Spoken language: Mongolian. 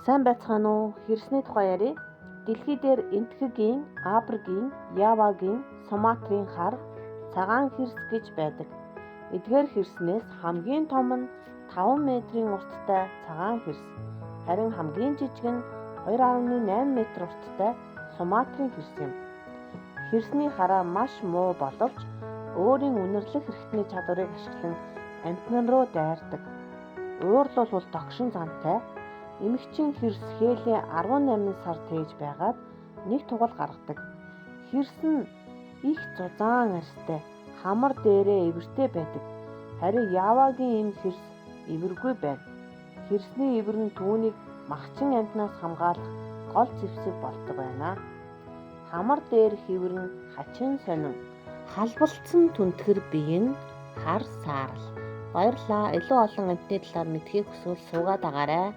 Сайн байцгаана уу? Хэрсний тухай ярья. Дэлхий дээр Энэтхэгийн, Африкийн, Явагийн, Суматрын хар, цагаан хэрс гэж байдаг. Эдгээр хэрснээс хамгийн том нь 5 метрийн урттай цагаан хэрс, харин хамгийн жижиг нь 2.8 метр урттай Суматрын хэрс юм. Хэрсний хараа маш муу боловч өөрийн үнэрлэх эрхтний чадварыг ашиглан амьтан руу дайрдаг. Уурлуул догшин зантай. Эмэгчин хэрс хээлээ 18 сар тээж байгаад нэг тугал гаргадаг. Хэрс нь их зузаан арьстай, хамар дээрээ эвэртэй байдаг. Харин Явагийн эм хэрс эвэргүй байна. Хэрсний эвэр нь түүнийг махчин амьтнаас хамгаалах гол зэвсэг болдог байна. Хамар дээрх эвэр нь хачин сонин. Халбалцсан түнтгэр бие нь хар саарал. Баярлалаа. Илүү олон амьтны талаар мэдэхийг хүсвэл суугаад агаарай.